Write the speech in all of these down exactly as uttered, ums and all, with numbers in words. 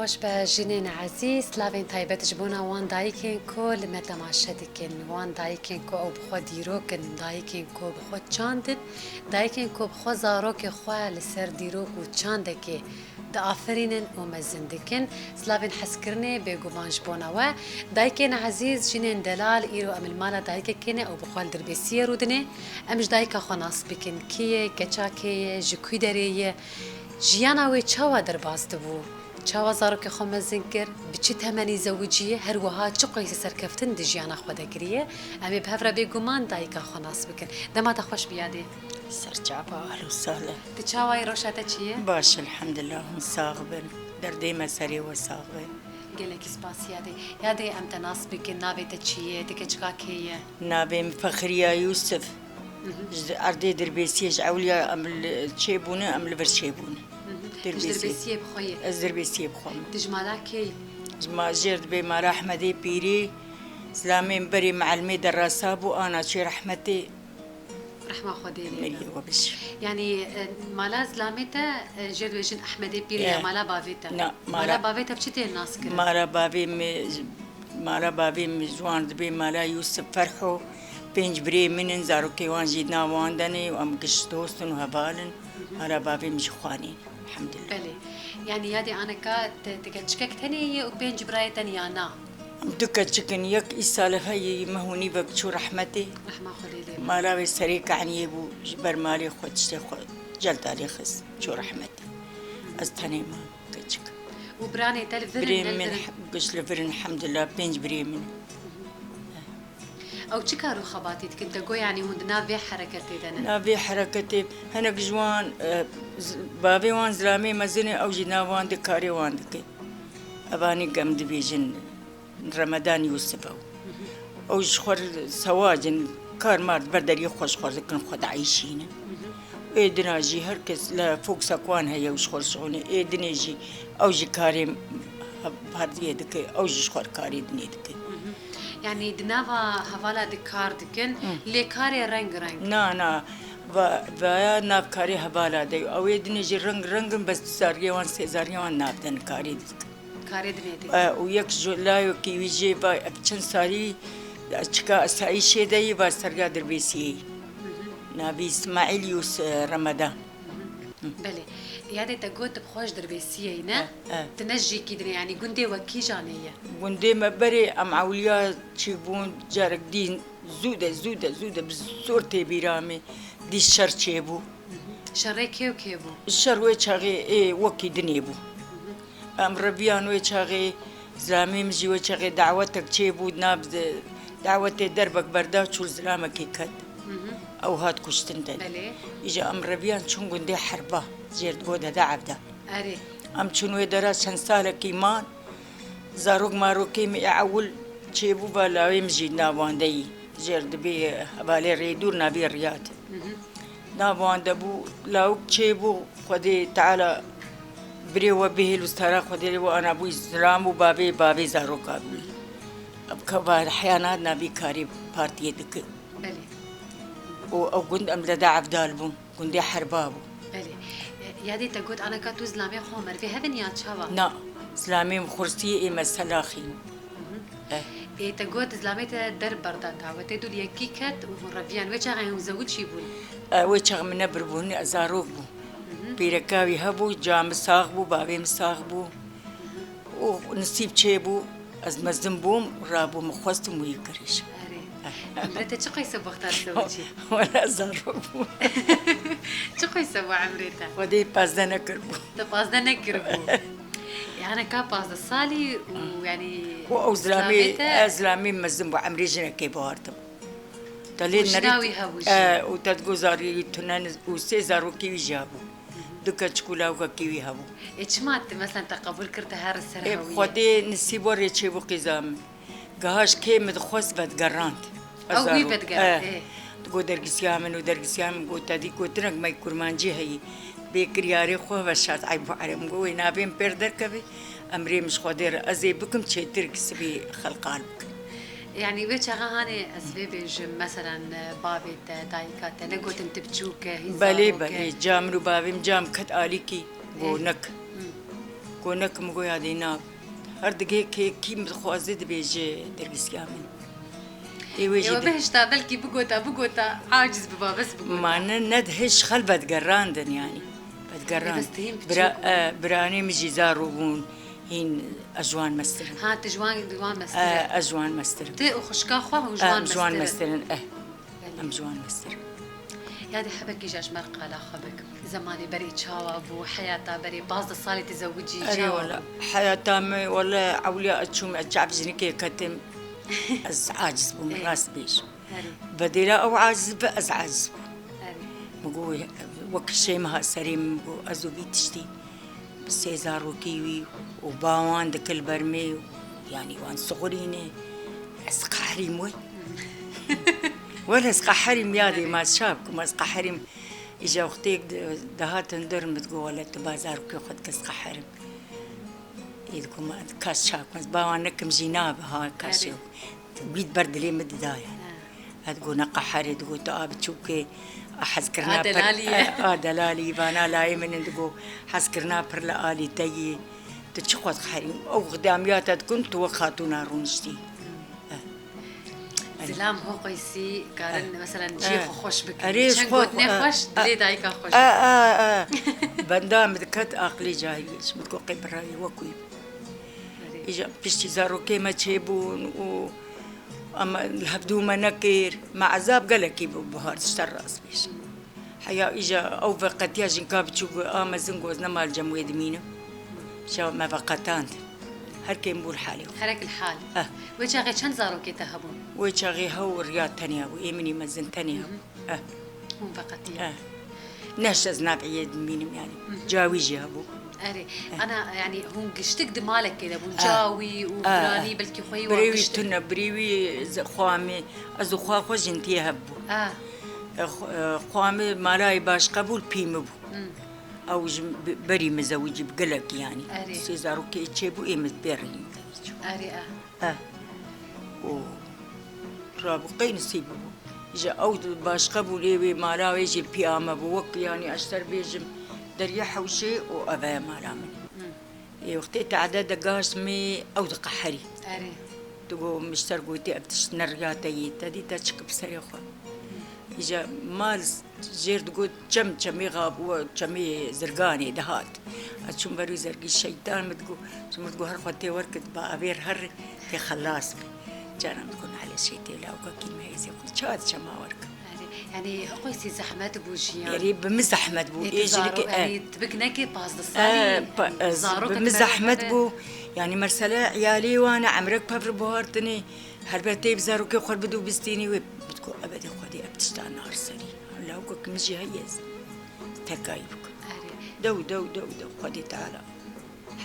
Xweş be jinên ezîz, silavên taybet ji bona wan dayikên ku li me temaşe dikin, wan dayikên ku ew bi xwe dîrok in, dayikên ku bi xwe çand in, dayikên ku bi xwe zarokê xwe li ser dîrok û çandekê diafirînin û mezin dikin. Silavên hezkirinê bêguman ji bona we. Dayikên ezîz, jinên delal, îro em li mala dayikekê ne û bi xwe li Dirbêsiyê rûdinê. Em ji dayika xwe nas bikin. Kê ye, keça kê ye, ji kû derê ye? Jiyana wê çawa derbas dibû? Çawa zarokê xwe mezin kir? Bi çi temenî zewiciye? Her wiha çi qeysê serkeftin di jiyana xwe de kiriye? Em ê bi hev re bêguman dayika xwe nas bikin. Dema te xweş biyadê. Serçava, ehlo sale. Tu çawayî, roşa te çi ye? Baş, elhamdulillah, hûn sax bin. Derdê me serê we sax be. Gelekî spas yadê. Yadê, em te nas bikin, navê te çi ye, tu keçika kê ye? Navê min Fexriya Yûsif. Mhm. Ji erdê Dirbêsiyê, ji ewliya em li çêbûne, em li vir çêbûne. Mhm. Tu ji Dirbêsiyê. Dirbêsiyê bi xwe yî? Ez Dirbêsiyê bi xwe me. Tu ji mala kê yî? Ji ma-, jêr dibê mala Ehmedê Pîrê, zilamê min berê mielimê derasa bû, ana çê rehmetê. Rehma Xwedê lê be. Merî we biş. Yanî, e, mala zilamê te, e, jêr dibêjin Ehmedê Pîrê ya, eh, mala bavê te. Na, mala, mala bavê te bi çi tê nas kirin? Mala bavê min, mala bavê min ji wan dibê mala Yûsif Ferho. Pênc birê min in, zarokê wan jî di nav wan de ne û em giş dost in û heval in. Hı hı. Mala bavê min ji xwanê ne. Elhamdulillah. Belê. Yanî yadê aneka te, te keçikek tenê ye û pênc birayê te ne ya na? Du keçik in, yek îsal heye, meh û nîvek çû rehmetê. Rehma Xwedê lê be. Mala wê serê kehniyê bû, ji ber malê xwe tiştê xwe cel dalê xist, çû rehmetê. Ez tenê mam, keçik. Û biranê te li vir in, birê ne li min vir in? Giş li vir in, elhamdulillah, pênc birê min. Ew çi kar û xebatî dikin? Te got, yanî hûn di nav vê hereketê de ne? Nav vê hereketê, hinek ji wan, e, z-, bavê wan zilamê mezin e, ew jî nav wan de karê wan dike. Evanî gem dibêjin Remedan Yûsif ew. Ew ji xwe sewac in, kar mar di ber deriyê xwe ji xwe dikin, xwe dieyşînin. Ê dina jî her kes li foksek wan heye û ji xwe şixulîne. Ê dinê jî ew jî karê hevperdiyê dike, ew jî ji xwe karê dinê dike. Yanî di nava hevala de kar dikin, hı, lê karê reng reng. Na, na. Va-, vaya nav karê hevala de. Ew ê dinê jî reng reng in, bes du zariyê wan, sê zariyê wan nav de karê dikin. Karê dinê dikin. E, û yek ji layokî wî jê va, ev çend salî, çika esayîşê de yî, va serga Dirbêsiyê yî. Hı hı. Navî Îsmaîl Yûs, e, Remedan. Belê. Yadê te got tu bi xwe ji Dirbêsiyê yî, ne? E, e. Tu ne ji kî dinê, yanî gundê we kîjanê ye? Gundê me berê em ewliya çêbûn, carek dîn zû de, zû de, zû de bi zor tê bîra me dî şer çêbû. Şerê kê û kê bû? Şer wê çaxê ê wekî dinê bû. Em reviyan wê çaxê, zilamê min jî wê çaxê dawetek çêbû, nav de, dawetê derbek berda çû zilamekê ket. Hı hı. Ew hat kuştin tenê. Belê. Îja em reviyan çûn gundê Herba, jêr digo Dede Evda. Erê. Em çûn wê dera çend salekî man. Zarok marokê min ê ewil çêbû, va lawê min jî nav wan de yî. Jêr dibê hevalê Rêdûr navê Riyad. Hı hı. Nav wan de bû, lawik çêbû, Xwedê Teala birê we bihêl û stara Xwedê lê we ana bû Îslam û bavê, bavê zaroka bû. Ev ka-, va heyana navî karê partiyê dike. Belê. Û ew gund em Dede Evdal bûn, gundê Herba bû. Belê. E, yadê te got aneka tu zilamê xwe merivê hev in ya çawa? Na, zilamê min xursiyê ê me selaxîn. Mhm. Eh. Ê, te got zilamê te der berda dawetê dû li yekî ket û hûn reviyan. Wê çaxê hûn zewicî bûn? Eh, wê çax min nebiribûn, ez zarok bûm. Mhm. Pîreka wî hebû, ca min sax bû, bavê min sax bû. Mhm. Û nisîb çêbû, ez mezin bûm, rabûm, xwestim wî kirîş. Erê. Emrê te çi qeyse wexta zewicî? Wela zarok bûm. Çi qeyse bû emrê te? Xwedê pazdeh nekiribû. Te pazdeh nekiribû. Yani ka pazdeh salî û, ah, yanî û ew zilamî, zilamê te, ez zilamî mezin bû, emrê jinekê bihartim. Te lê û jina nerî-, wî hebû jî. E, û te digo zarî tune û sê zarokî wî jî hebû. Du keçik û lawikekî wî hebû. Ê, çima tu, mesela, te qebûl kir, te her ser hewiyê? Ê, Xwedê nisîb werê çêbû qîza min. Giha ji kê min dixwest vedigerand. Ew wî vedigerand, eh, ê. Digot dergisiya min û dergisiya min, got, te dî gotinek me kurmancî heyî. Bê kiryarê xwe veşart eyb û erê. Min got, wê navê min pêr derkeve, emrê min ji Xwedê re. Ez ê bikim çêtir ki sibê xelqal bikim. Yanî wê çaxa hanê ez vê bêjim, meselen, bavê te, dayika te, negotin tu biçûk e, hîn zarok e? Belê, belê, ca min û bavê min, ca min ket alîkî, got, eh, nek. Hmm. Go nekim go yadê na. Her digê kê kî min dixwaze dibêje dergîskiya min. Ê wê jî Ewa de- bihişta belkî bigota, bigota, aciz biba, bes bigota. Ma ne, ne dihê ji xel vedigerandin yanî. Vedigerand. Ê, bes tihîn Bira-, biçûk bûn. E, biranê min jî zaro bûn. Hîn ez ji wan mestir im. Ha, tu ji wan, ji wan mestir E, e. Ez ji wan mestir im. Tu û xwişka xwe hûn ji E, wan ji wan mestir in. Mestir in, e. Belê. Em ji wan mestir in. Yadê hebekî jî ji me re qala xwe bik. Zemanê berê çawa bû, heyata berê, pazdeh salê tu zewicî, Erê çawa wele, bû? Heyata me, wele, ewliya ez çûm, ez çav jinikê ketim, ez aciz bûm, Ê. Rast bêjim. Erê. Bedêla ew aciz bi, ez aciz bûm. Erê. Min got, wek şêm ha serê min, got, ez û vî tiştî. Bi sê zarokî wî û ba wan dikil ber me, yanî wan sixurîne. Ez qehrîm wê. Wele ez qehrîm yadê ma çav kum, ez qehrîm. Îja wextêk di-, dihatin dur min digot, wele tu ba zarokê xwe dike ez qeherim. Ê digot, ma ka çav kum, ez ba wan nekim jî nabe ha, ka Erê. Şew. Wî di ber dilê min dida yani. Ha. Ez digot, ne qeherê, digot, tu a biçûkê, a hezkirina A pir, delalî ye. A, a delalî, vana layê min in, digot, hezkirina pir li alî te yî. Tu çi xwe dixerî? Ew xidamiya te dikin, tu wek xatûna rûniştî. Eh. Erê. Zilam ho qeysî karin, Eh. Meselen, cihê Eh. Xwe xweş bikin. Erê, Çend xwe, gotinê eh, xweş, eh, dilê dayika xweş eh, eh, eh. Benda min diket aqilê cahiliyê. Min digot, qey birayê wek wî. Erê. Îja piştî zarokê me çêbûn û Ama li hevdû me nekir, me ezab gelekî bû, Buhar, ji te rast bêjim. Heya îja ew veqetiya jinka biçûk a mezin got, nema li cem wê dimînim. Şev me veqetand. Her kêm bû li halê xwe. Herek li hal. Eh. Wê çaxê çend zarokê te hebûn? Wê çaxê hew riya tenya bû, ê min î mezin tenya bû. Mhm. Eh. Hûn veqetiye. Eh. Nehşt ez navê yê dimînim yani. Mhm. Cawî jî hebû. Erê. Eh. Ana, yani hûn giştik di malekê de bûn. Eh. Cawî û Eh, eh. Biranî belkî xweyî wan Birêwî giştik. Tune, birêwî z-, xwamê. Ez û xwa xwe jin tê hev bû. Eh. Eh, xw-, eh, xwamê malayê baş qebûl pî min bû. Hmm. Ew ji bi-, berî min zewicî bi gelek yani. Erê. Sê zarokê çêbû ê min pê rîn. Erê, eh. Eh. Û rabû qey nisîb bû. Ji ew di başqe bû lê wê mala wê jî piya me bû. Wek yanî ez ter bêjim deriyê hewşê û eve ye mala min. Hmm. Ê wextê teade de gaşt me ew diqeherî. Erê. Digo min ji ter gotî ev tişt ne riya te yê. Te dî te çikip serê xwe. Hmm. Îja mal Jêr digot, çem çemê xabû, çemê zirganê dihat. Ez çûm ber wî zergî şeytan min digot, ji min digot, her xwe tê werkit, ba avêr her tê xelas be. Caran digot, nehleşê tê lawka kî meyzê xwe, ça diçe ma werkim. Erê, yanî, Qeysî zehmet bû jiyan. Erê, bi min zehmet bû. Ê, Ê, tu ji zaro-, rike, e. Yanî, tu bik nekê pazdeh E, salî, pa-, yanî, ez, zarok bi min hebe zehmet hebe. Bû. Yanî, mesele iyalê wan e, emrek pevri buhartinê. Helbet tê bi zarokê xwe bidû bistînî wê. Min digot, ebedê Xwedê ev tişta nar serî. Lawkek min jî heye ez tekayî bikim. Erê. Dew, dew, dew, dew, Xwedê Teala.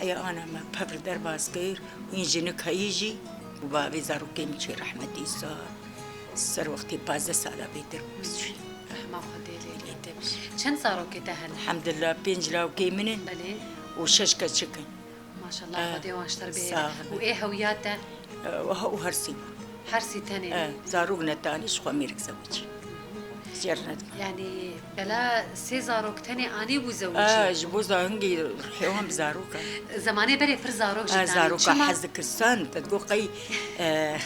Heya ana me pevr derbas kir û hîn jinik heyî jî û bavê zarokê min çê rehmetî sar. Ser wextê pazdeh sala bêtir bû. Rehma Xwedê lê bê. Çend zarokê te hene? Elhamdulillah, pênc lawkê min in Belê. Û şeş keçik in. Maşallah, Eh, Xwedê wan ji te re bihêle. Sağ ol. Û ê hewiya te? Eh, û he-, û hersî bû. Hersî tenê? Eh, zarok netanî ji xwe mêrik zewicî. Jêr nedima. Yanî, bela sê zarok tenê anî bû zewicî? Eh, ji bo za-, hingî rihê wan bi zarok e. Zemanê berê pir zarok jî Eh, tanî. Zaroka çima? Hez dikir san, te digot qey, eh,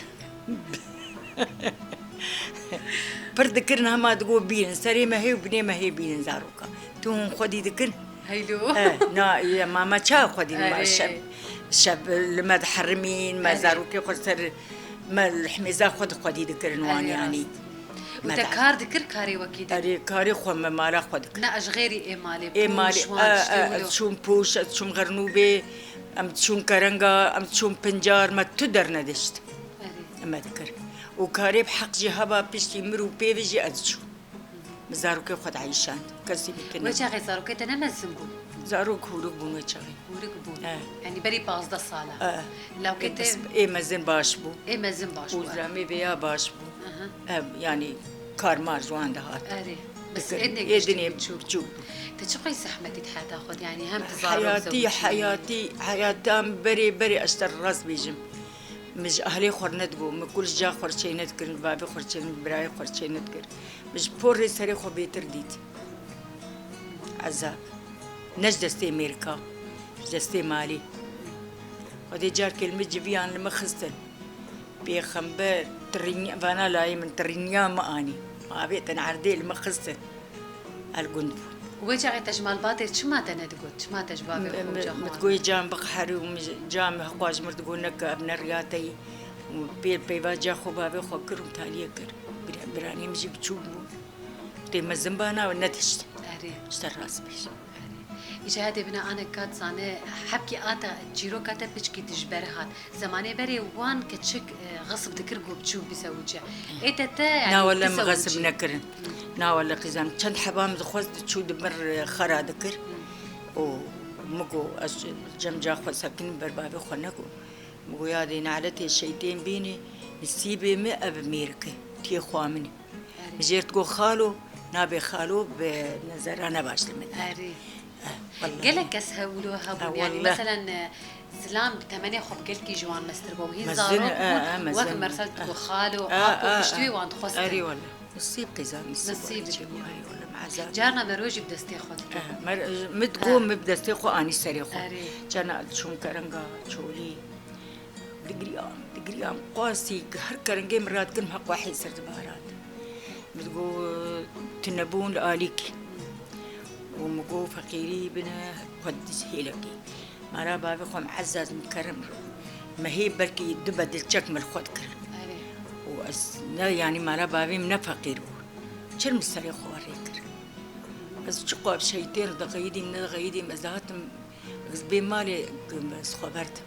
Pir dikirin hema digot bînin. Serê me hê û binê me hê bînin zaroka. Tu hûn xwedî dikin? Heylo. E, na, ye, ma me ça xwedî ma Erê. Şev, şev li me diherimîn, me Erê. Zarokê xwe ser me li himêza xwe di xwedî dikirin wan Erê, yanî. Rast. Û Me te de- kar dikir, karê wekî de? Erê, karê xwe me mala xwe dikir. Ne, ez ji xêrî ê malê, Ê malê, pûş, wan e, tiştê e, wilo. Ez çûm pûş, ez çûm xernûbê, em çûn kerenga, em çûn pincar, me tu dernedişt. Erê. Me dikir. Û karê bi heq jî heba piştî mir û pêvê jî ez çûm. Min zarokê xwe dieyşand. Kesî min tune. Wê çaxê zarokê te ne mezin bûn? Zarok hûrik bûn wê çaxê. Hûrik bûn. E. Yanî berî pazdeh sala. E. Lawkê Ê te pis, ê mezin baş bû. Ê mezin baş bû. Û zilamê vê ya baş bû. Aha. Ev, yanî karmar ji wan dihat. Erê. Bes Dikir. Ê dinê Ê dinê biçûk biçûk bû. Te çi qey zehmetî di heyata xwe de, yanî hem tu zarok Heyatî, zewicî. Heyatî, heyata min berê, berê ez te rast bêjim. Min ji ahlê xwe re nedigot, min kul ji ca xwe re çê nedikirin, bavê xwe re çê, birayê xwe re çê nedikirin. Min ji porê serê xwe bêtir dît. Ezab. Ne ji destê mêrika. Destê malê. Xwedê carkê li min civiyan li min xistin. Pêxember tirînya, vana layê min tirînya min anî. Avêtin erdê li min xistin. El gund bû. Wê çaxê te ji malbatê çima te nedigot? Çima te ji bavê xwe û ca xwe Min digoyê can biqeherî û min ji, can min hiqwa ji mir digot neke ev ne riya te yî. Û pê peyva ca xwe bavê xwe kir û taliyê kir. Bira-, biranî min jî biçûk bû. Tê mezin bana û nedişt. Erê. Ji te rast bêjim. Îca hedê bine aneka dizane, hebkî ata çîroka te piçkî dijber hat. Zemanê berê wan keçik, e, xesb dikir ku biçûk bizewice. Ê te te, yanî, Na wele min xesb bizewice. Nekirin. Na wele qîzan. Çend heba min dixwest diçû di mir, e, xera dikir. Û min got, ez cem ca xwe sekinim ber bavê xwe negot. Min got, ya dê naletê şeytên bînî, nisîbê min ev mêrik e. Tiyê xwa min e. Erê. Jêr digo xalo, nabê xalo bi nezera ne baş li min. Erê. Eh, wallahî. Gelek kes hewlo hebûn. Ha, yanî, wallah. Meselen, e, zilam bi temenê xwe bi gelkî ji wan mestir bû. Hîn Mezin, zarok eh, bûn, eh, wek mezin. Mersel digo xalo, Eh, apo, eh, piştî wê eh. wan dixwestin. Erê, wallah. Nisîb qîzan, nisîb Nisîb were çê bû. Erê, wallah, mezin. Carna merojî bi destê xwe dike. Eh, mer-, min digo, Eh. min bi destê xwe anî serê xwe. Erê. Carna çûm kerenga çolî. Digriyam, digriyam, qasî her kerengê min radikirim heq wehî ser dibarand. Min digot, tu nebûn li alîkî. Û min got, feqîrî bine xwe di hêlekê. Mara bavê xwe min ezaz min kerem ro. Me hê belkî du bedilçek min li xwe dikirin. Erê. Û ez ne, yanî mara bavê min ne feqîr bû. Çir min serê xwe rê kir. Ez çi qab şeytên dixeyidîm, nedixeyidîm, ez hatim Ez bê malê, ez xwe berdim.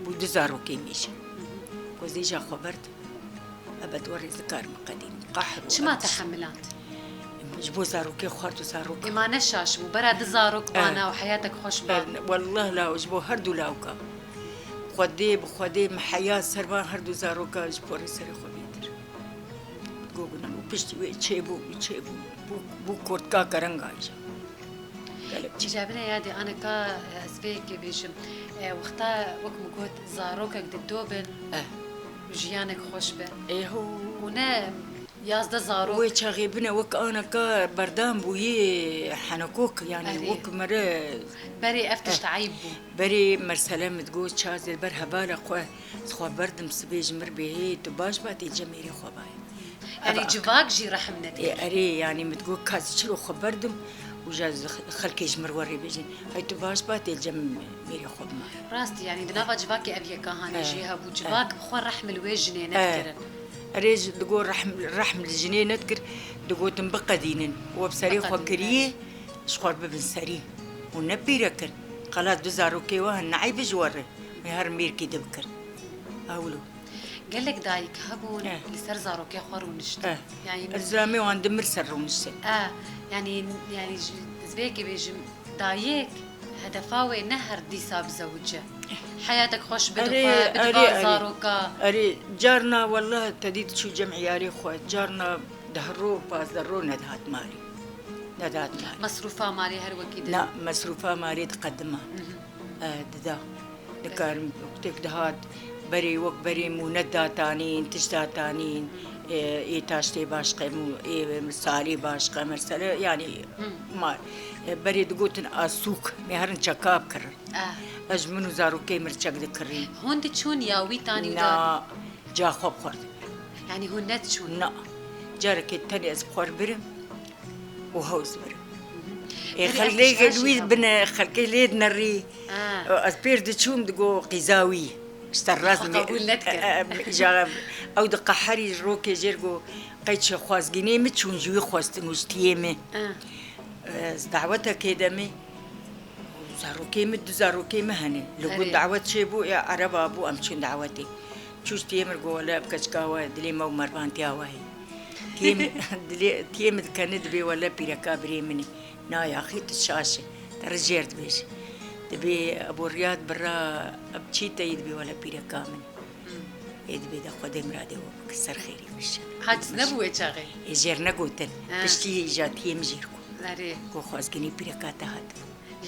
Bû du zarokê min jî. Ku ez îja xwe berdim. Ebed we rêzikar min qedîn. Qahr û Çima ebed. Te hemiland? Ji bo zarokê xwar du zarok. Ê ma ne şaş bû. Bera du zarok Eh. bana û heyatek xweş ba. Eh, wallah la, ji bo her du lawka. Xwedê bi xwedê min heya ser van her du zaroka ji porê serê xwe bêtir. Gogunan û piştî wê çêbû, wî çêbû. Bû, bû kurtka kerenga jî. Gelek çi. Îcabine yadê aneka, ez vê yekê bêjim. E, wexta wek min got, zarokek dido bin, Eh. jiyanek xweş be. Ê ho. Û ne yazdeh zarok. Wê çaxê bine wek aneka berdam bûyî henekok, yanî Erê. wek mere Berê ev tişt Eh. eyb bû. Berê mersele min digot, çar zêr ber hevala xwe, xwe berdim sibê ji mir bêhê, tu baş ba tê cemêrê xwe bayê. Yanî Ev civak jî rehm Ê, nedikir. Erê, yanî min digot, ka ez çiro xwe berdim û ja xelkê ji mir werê bêjin. Hey, tu baş ba tê cem mêrê xwe bima. Rast, yanî di nava civakê ev yeka hanê Eh, jê hebû. eh. Civak bi xwe rehm li wê jinê Eh. nedikirin. Erê, ji, digot rehm, rehm li jinê nedikir, digotin biqedînin. We bi serê xwe Biqedînin, kiriyê, eh. ji xwe bibin serî. Û ne pîrek in. Xelas du zarokê we hin, neeyb ji we re. Wê her mêrkî dibikir. Ewlo. Gelek dayik hebûn Eh. li ser zarokê xwe rûniştin. Eh. Yanî Ez zilamê wan di mir ser rûniştin. Eh, yanî, yanî ji, ez vê yekê bêjim, dayik hedefa wê ne her dîsa bizewice. Heyatek xweş be Erê, dixwe, erê, bidiva erê. zaroka. Erê, carna wele te dî diçû cem îyalê xwe, carna deh ro, pazdeh ro nedihat malê. Nedihat malê. Mesrûfa malê her wekî din. Na, mesrûfa malê diqedima. Mhm. Eh, dida. Dikarim wextêk dihat, berê wek berê mûnet datanîn, tişt datanîn, ê, ê taştê başqe, mû-, ê salê başqe, mersele, yanî Hmm. ma, e, berê digotin asûk, me herin çeka bikirin. Ah. Ez ji min û zarokê min çek dikirî. Hûn diçûn ya wî tanî Na, da? Ca xwe bi xwe dibir. Yanî hûn nediçûn? Na. Carekê tenê ez bi xwe birim. û hewz birim. Ê, Berê xelkê ev tişta jî wî hebû. bine, xelkê lê dinerî. Ha. Ez pêr diçûm, digo qîza wî. Ji te rast Xwe me, qebûl nedikir. e, e, ja, ew diqeherî ji rokê jêr go, qey çi xwazgînê min çûn ji wî xwestin û ji tiyê min. Ha. Ez dawetekê de me. Zarokê min, du zarokê min hene. Li gund Erê. dawet çêbû, ê ereba bû, em çûn dawetê. Çû ji tiyê min go, wele ev keçika we dilê me û mervantiya we heye. Tiyê min, dilê, tiyê min dikene, dibê wele pîreka birê min e. Na yaxî tu şaş e. Te re jêr dibêje. Dibê Ebû Riyad bira, ev çî te yî, dibê wele pîreka min e. Hmm. Ê dibê de Xwedê miradê we bike, ser xêrî bişe. Haciz nebû wê çaxê? Ê jêr negotin. Ha. Piştî îja tiyê min jêr got. Erê. Got xwazgînî pîreka te hat.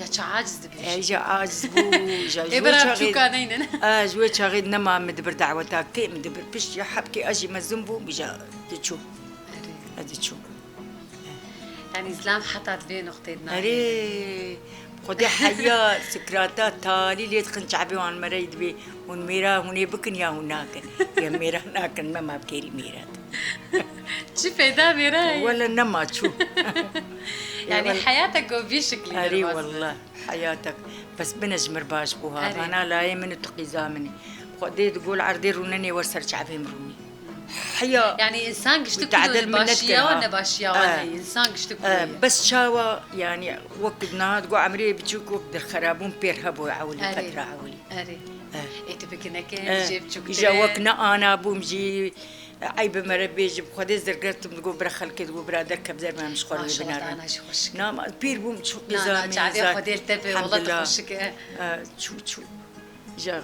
Ya çi aciz dibî? E, îja aciz bû, îja ji Ê wê bera çaxê, çûka neynin. e, ji wê çaxê nema min dibir daweta kê min dibir pişt ya hebkê ez jî mezin bûm, îja diçû. Erê. Ez diçûm. Yanî zilam heta di vê noqtê de nayê. Erê, Xwedê heya sikrata talî lê dixin çavê wan merey dibê hûn mêra hûn ê bikin ya hûn nakin. Ya mêra nakin, me mafkêrî mêra. Çi fêda mêra ye? Wele nema çû. Yani wele- heyatek ku vî şiklî Erê derbas be. Wele, heyatek. Bes bine ji mir baş bû ha. Erê. Bana layê min û tu qîza min î. Xwedê di gol erdê rûnenê wer ser çavê min rûnî. Heya. Yani insan giştik Mutadil kulo minnet başiya kir wan ha. Ne başiya wan Eh. Heye. İnsan giştik kulo Eh, ye. Bes çawa, yani wek niha digo emrê biçûk wek derxerabûn pêr hebû ewilî, Erê. Qedra ewilî. Erê. Eh. Ê tu bikineke Eh, jê biçûktir îja e. Wek ne ana bûm jî, eyb mere bêjim, Xwedê zirgirtim digo bira xelkê digo bira derkevzer me em ji xwe rê Maşallah, binarme. Ana jî xweşik e. Na, ma pîr bûm çû Na, na, qîza me çavê zat. Xwedê li te be, wele tu Elhamdulillah. Xweşik e. Eh, çû, çû. Îja,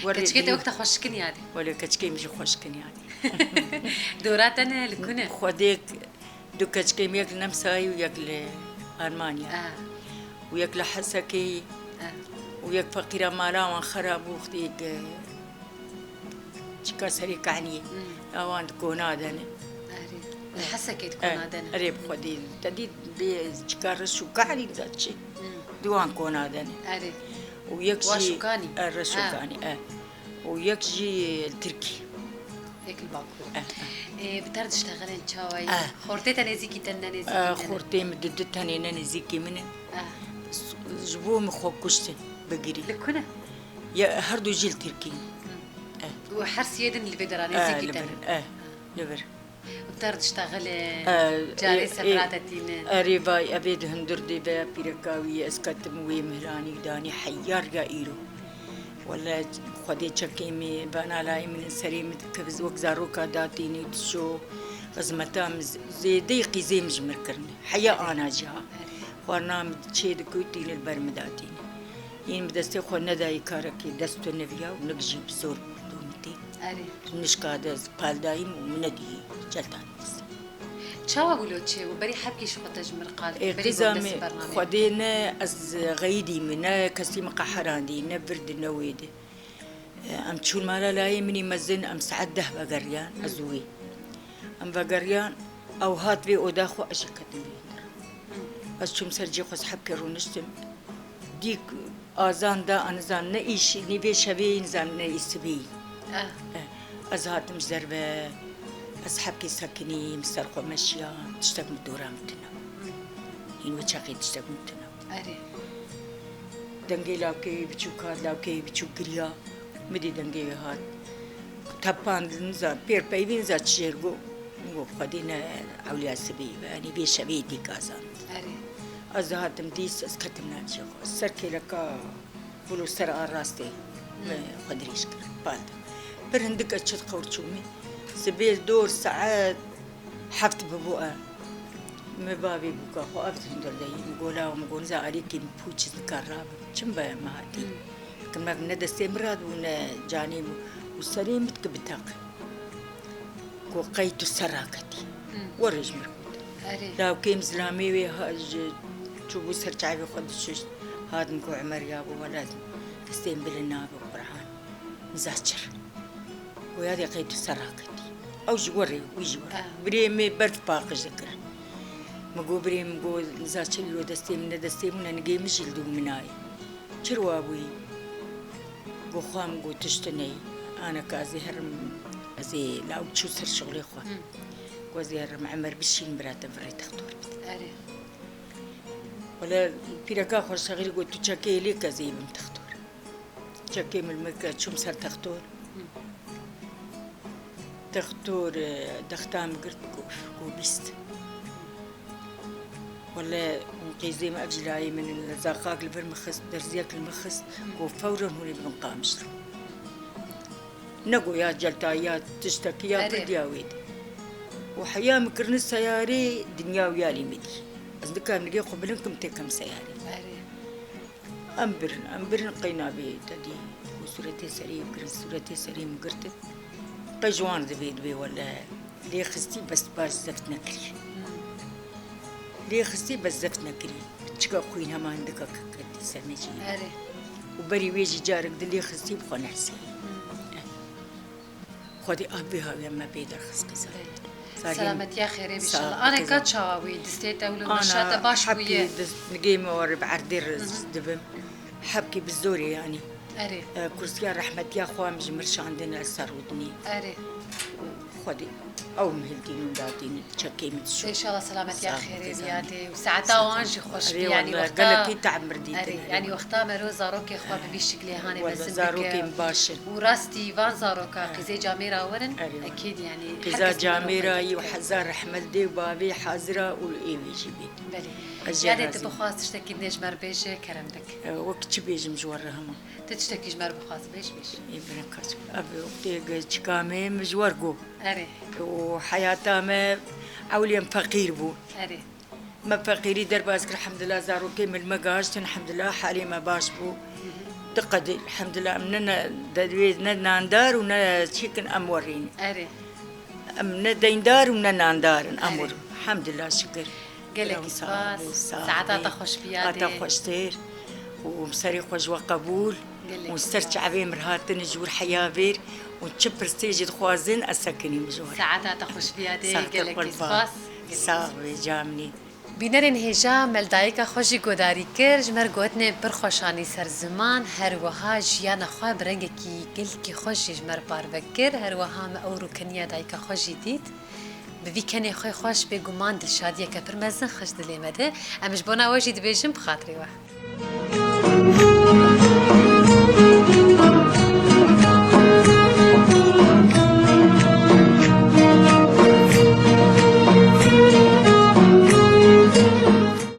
werê Keçikê te dî- wek te xweşikin yadî. Wele keçikê min jî xweşikin yadî. Dora te ne li ku ne? Xwedê du keçikê min, yek li Nemsayî û yek li Almanya. Ah. Û yek li Hesekê Ah. Û yek feqîra mala wan xera bû, xwedê yek, e, çika serê kahniyê. Hmm. Ya wan di kona de ne. Erê. Li Hesekê di Eh, kona de ne. Erê bi Xwedê. Te dî bê çika reş û kahnî de çi? Hmm. Di wan kona de ne. Erê. Û yek Wa jî, şûkanî. Eh, reş û Ah. kanî, eh. Û yek jî li Tirkî. Yek li Bakur. Eh, eh. Ê, bi te re diştexilin çawa ye? Eh. Xortê te nêzîkî te ne nêzîkî Eh, te ne? Xortê min di du tenê ne nêzîkî min in. Eh. S-, ji bo min xwe kuştin bigirî. Li ku ne? Ya, her du jî li Tirkî. Hı. Eh. Û her siyê din li vê dera Eh, nêzîkî li te vir, ne? Eh, li vir. Û te re diştexile, Eh, carê eh, sefra eh, te tîne. Erê vay, evê di hundir dê ve pîreka wî, ez ketim wê mihlanî danî heyar ya îro. Wele Xwedê çekê min, bana layê min, serê min dikevz, wek zaroka datînî dişo, xizmeta min z-, zêdeyî qîzê min ji mir kirine. Heya ana jî ha. Xwarina min çê dikutîne li ber min datîne. Hîn bi destê xwe nedayî karekê dest tu neviya û nik jî bi zor domî tê. Erê. Nişka de ez pal dayîm û min nediyî celtan dest. Çawa bû lo çê û berî hebkî ji xwe te ji mir qal kir? Ê, berî qîza gundesî min, bernameyê? Xwedê ne ez xeyidî min, ne kesî min qeherandî, ne vir di, ne wê di. Em çûn mala layê min î mezin, em saet deh vegeriyan, ez û wî. Em vegeriyan, ew hat vê oda xwe, ez jî ketim vê. Ez çûm ser cê xwe, ez hebkê rûniştim. Dîk azan da, ez nizam ne îşî, nîvê şevê, nizam ne î sibê. Ah. Eh, ez hatim ji derve, ez hebkê sekinîm, ser xwe meşiyam, tiştek min dora min tune. Hîn wê çaxê tiştek min tune. Erê. Dengê lawkeyê biçûk hat, lawkeyê biçûk giriya. Min dî dengê wê hat. Tepand, niza, pêr peyvî, niza çi jê got. Min got, Xwedê ne ewliya sibê be, yanî vê şevê dîk azan. Erê. Ez hatim dîs, ez ketim nav cê xwe. Ser kêleka bûlo ser a rastê min xwe dirêj kir. Pal da. Pir hindik ez çi qewr çûmî. Sibê dor saet heft bibû e. Min bavê bûka xwe av hundir deyî. Min got, lawa, min got, niza alîkî min pûç, ez nikar rabim. Çi min be me hatî? Hmm. Kimek ne destê min radibû, ne canê min. Û serê min dike biteq. Got, qey tu ser raketî. Hmm. Werê ji mir got. Erê. Lawkê min zilamê wê ha-, ji, çûbû ser çavê xwe dişuşt. Hat min got, Emer ya, got, wela destê min bilind nabe, Qur'an. Niza çir. Goya dê qey tu ser raketî. Ew ji we rê, wî ji we. Ah. Birê me berf paqij dikir. Min got, birê min got, niza çi îro destê min ne destê min e, nigê min jî li dû min nayê. Çi wa bûyî? Got, xwa min got, tişt neyî. Aneka ez ê herim, ez ê lawik çû ser şixulê xwe. Hı. Got, ez ê herim, Emer bişîn bira te virê textor bide. Erê. Wele pîreka xwe şexirî got, tu çekê lê ke ez ê bim textor. Çekê min li min ke çûm ser textor. Textor, e, dexta min girt, got, got bîst. Wele hûn qîzê min ev ji layê min in, li zaqak li vir min xist, derziyek li min xist, got, fewren hûn ê bibin Qamişlo. Ne got ya celta ya tiştekî ya Erê. Pirdiya wê de. Û heya min kirine seyarê dinya wî alî min dî. Ez nikarim nigê xwe bilind kim têkim seyarê. Erê. Em birin, em birin qey nabê te dî ku sûretê serê bigirin, sûretê serê min girtin. Qey ji wan re divê, divê wele lê xistî bes baş zeft nekirî. Lê xistî bes zeft nekirî. Çika xwîn hema hindika ketî ser me jî. Erê. Û berî wê jî carek di lê xistî bi xwe nersî. Xwedê av vê hawiya me pê derxist qîza. Belê. Selametiya xêrê bî inşallah. Aneka çawa wî distê te wilo meşa te baş bûye? Hebkî nigê me were bi erdê riz dibim. Hebkî bi zorê yanî. Erê. E, kursiya rehmetiya xwe em ji mir şandin ez ser rûdinî. Erê. Xwedî ew mihildîn û dadîn çekê min şu. Înşallah selametiya xêrê biyadê û saeta wan jî xweş bî yanî wexta. Gelekî te'mir dîtin. Erê, yanî wexta mero zarokê xwe bi vî şiklê hanê mezin bike. Zarokên baş in. Û rastî van zaroka qîzê camêra werin, ekîd yanî qîza camêra yî û hezar rehmet dê û bavê hazira û ê wî jî bî. Belê. Yadê tu bixwaz tiştekî dinê ji me re bêje, kerem bik. E, wek çi bêjim ji we re hema? Tu tiştekî ji me re bixwaz bêj, bêj. Ê bine kaç. Ev wextê çika me min ji we re got. Erê. Û heyata me ewlî em feqîr bû. Erê. Me feqîrî derbas kir, hemdillah, zarokê min me gihiştin, hemdillah, halê me baş bû. Diqedî, hemdillah, em ne, ne, de, ne nandar û ne çêkin em werîn. Erê. Em ne deyndar û ne nandar in, em werîn. Hemdillah, şikir. Gelekî spas. Saeta te xweş biyadê. Te xweştir. Û serê xwe ji we qebûl. Û ser çavê mir hatin ji wir heya vêr. Û çi pirsê jî dixwazin, ez sekinîm ji we. Saeta te xweş biyadê. Gelekî spas. Sax bê, camnî. Bînerên hêja me li dayika xwe jî guhdarî kir, ji me re gotinên pir xweşanî ser ziman, her wiha jiyana xwe bi rengekî gelkî xweş jî ji me re parve kir, her wiha me ew rûkeniya dayika xwe jî dît. Bi vî kenê xwe xweş bêguman dilşadiyeke pir mezin xist dilê me de. Em ji bona we jî dibêjin bi xatirê we.